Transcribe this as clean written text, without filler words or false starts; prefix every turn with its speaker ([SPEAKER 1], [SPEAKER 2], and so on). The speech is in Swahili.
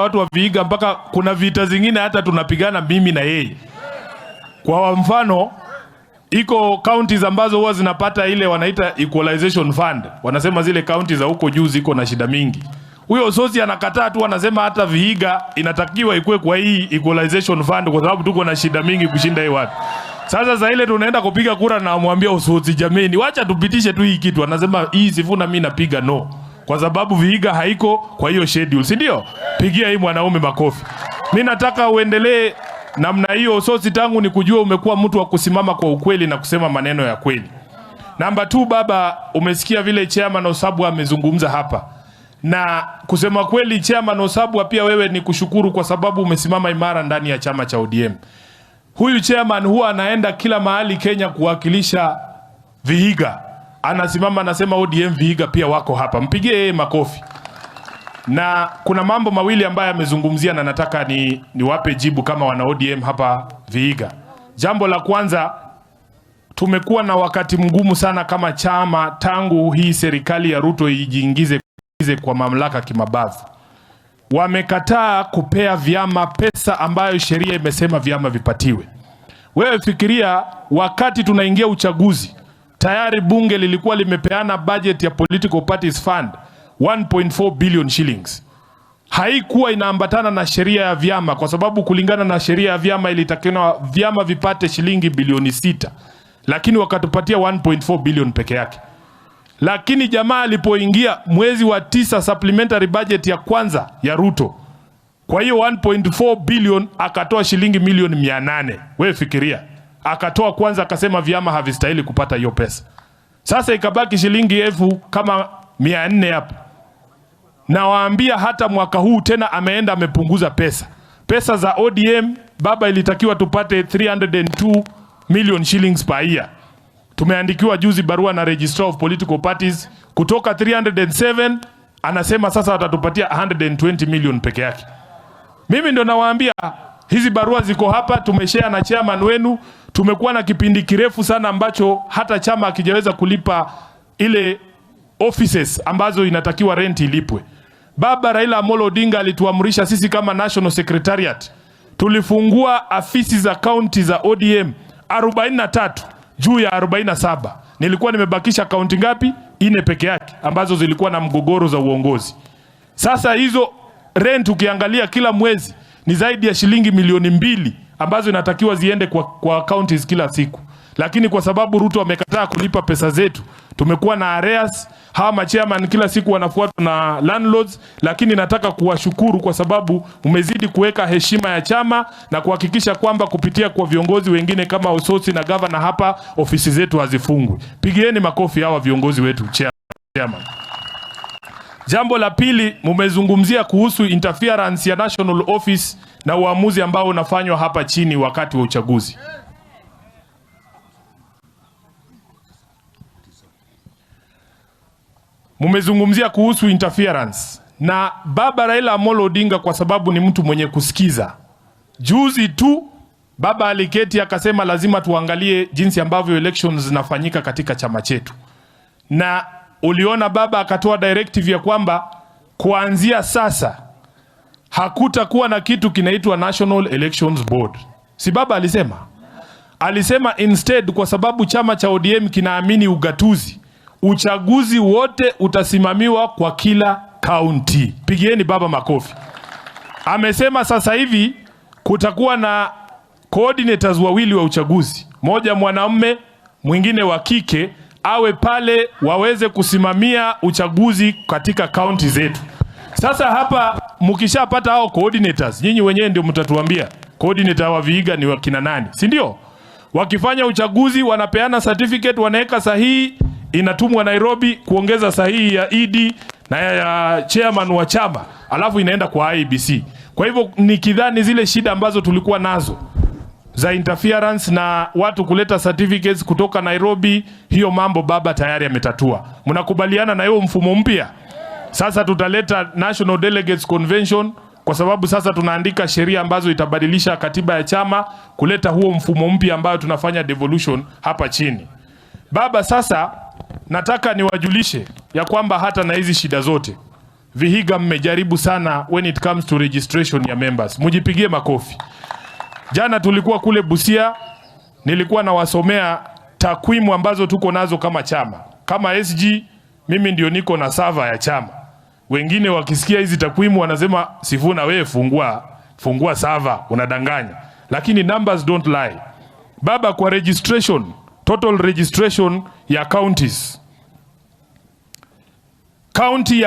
[SPEAKER 1] Watu wa Vihiga mpaka kuna vita zingine hata tunapigana mimi na yeye. Kwa mfano, iko counties ambazo huwa zinapata ile wanaita equalization fund. Wanasema zile counties za huko juu ziko na shida mingi. Huyo Osotsi anakataa tu, anasema hata Vihiga inatakiwa ikue kwa hii equalization fund kwa sababu tuko na shida mingi kushinda hii watu. Sasa saa ile tunaenda kupiga kura na amwambia Osotsi, jameni, wacha tupitishe tu hii kitu. Anasema hii Sifuna mimi napiga no, kwa sababu Vihiga haiko kwa hiyo schedule, si ndio? Pigia hii mwanaume makofi. Mimi nataka uendelee namna hiyo Osotsi, tangu nikujua umekuwa mtu wa kusimama kwa ukweli na kusema maneno ya kweli. Namba 2, baba, umesikia vile Chairman Osabwa amezungumza hapa. Na kusema kweli, Chairman Osabwa, pia wewe ni kushukuru kwa sababu umesimama imara ndani ya chama cha ODM. Huyu chairman huwa anaenda kila mahali Kenya kuwakilisha Vihiga. Anasimama anasema ODM Vihiga pia wako hapa. Mpigie yeye makofi. Na kuna mambo mawili ambayo amezungumzia na nataka niwape jibu kama wana ODM hapa Vihiga. Jambo la kwanza, tumekuwa na wakati mgumu sana kama chama tangu hii serikali ya Ruto ijiingize kwa mamlaka kimabavu. Wamekataa kupea vyama pesa ambayo sheria imesema vyama vipatiwe. Wewe fikiria, wakati tunaingia uchaguzi tayari bunge lilikuwa limepeana budget ya political parties fund 1.4 billion shillings. Haikuwa inaambatana na sheria ya vyama, kwa sababu kulingana na sheria ya vyama ilitakiwa vyama vipate shilingi bilioni 6, lakini wakatupatia 1.4 billion peke yake. Lakini jamaa alipoingia mwezi wa 9, supplementary budget ya kwanza ya Ruto, kwa hiyo 1.4 billion akatoa shilingi milioni 800. Wewe fikiria, akatoa kwanza akasema vyama havistahili kupata hiyo pesa. Sasa ikabaki shilingi elfu kama 400 hapo. Nawaambia hata mwaka huu tena ameenda amepunguza pesa. Pesa za ODM baba, ilitakiwa tupate 302 million shillings per year. Tumeandikiwa juzi barua na Registrar of Political Parties kutoka 307 anasema sasa watatupatia 120 million peke yake. Mimi ndo nawaambia hizi barua ziko hapa, tumeshare na chairman wenu. Tumekuwa na kipindi kirefu sana ambacho hata chama hakijaweza kulipa ile offices ambazo inatakiwa rent ilipwe. Baba Raila Amolo Odinga alituamrisha sisi kama National Secretariat, tulifungua afisi za county za ODM 43 juu ya 47. Nilikuwa nimebakisha kaunti ngapi? 4 peke yake ambazo zilikuwa na mgogoro za uongozi. Sasa hizo rent ukiangalia kila mwezi ni zaidi ya shilingi milioni 2 ambazo inatakiwa ziende kwa counties kila siku. Lakini kwa sababu Ruto amekataa kulipa pesa zetu, tumekuwa na arrears. Hawa machairman kila siku wanafuatwa na landlords, lakini nataka kuwashukuru kwa sababu umezidi kuweka heshima ya chama na kuhakikisha kwamba kupitia kwa viongozi wengine kama Osotsi na governor hapa ofisi zetu hazifungwi. Pigieni makofi hawa viongozi wetu, chairman. Jambo la pili, mumezungumzia kuhusu interference ya National Office na uamuzi ambao unafanywa hapa chini wakati wa uchaguzi. Mumezungumzia kuhusu interference na baba Raila Amolo Odinga, kwa sababu ni mtu mwenye kusikiza. Juzi tu baba aliketi akasema lazima tuangalie jinsi ambavyo elections zinafanyika katika chama chetu. Na uliona baba akatoa directive ya kwamba kuanzia sasa hakutakuwa na kitu kinaitwa National Elections Board. Si baba alisema? Alisema instead, kwa sababu chama cha ODM kinaamini ugatuzi, uchaguzi wote utasimamiwa kwa kila county. Pigieni baba makofi. Amesema sasa hivi kutakuwa na coordinators wawili wa uchaguzi, mmoja mwanamume mwingine wa kike, awe pale waweze kusimamia uchaguzi katika county zetu. Sasa hapa mkishapata hao coordinators, nyinyi wenyewe ndio mtatuambia coordinator wa Vihiga ni wakina nani, si ndio? Wakifanya uchaguzi wanapeana certificate, wanaweka sahihi, inatumwa Nairobi kuongeza sahihi ya ED na ya chairman wa chama, alafu inaenda kwa IEBC. Kwa hivyo nikidhani zile shida ambazo tulikuwa nazo za interference na watu kuleta certificates kutoka Nairobi, hiyo mambo baba tayari ametatua. Mnakubaliana na hiyo mfumo mpya? Sasa tutaleta National Delegates Convention, kwa sababu sasa tunaandika sheria ambazo itabadilisha katiba ya chama kuleta huo mfumo mpya ambayo tunafanya devolution hapa chini. Baba, sasa nataka niwajulishe ya kwamba hata na hizi shida zote Vihiga mmejaribu sana when it comes to registration ya members, mujipigie makofi. Jana tulikuwa kule Busia, nilikuwa nawasomea takwimu ambazo tuko nazo kama chama. Kama SG, mimi ndio niko na server ya chama. Wengine wakisikia hizi takwimu wanasema, "Sifuna, wewe fungua fungua server, unadanganya." Lakini numbers don't lie. Baba, kwa registration, total registration ya counties, county ya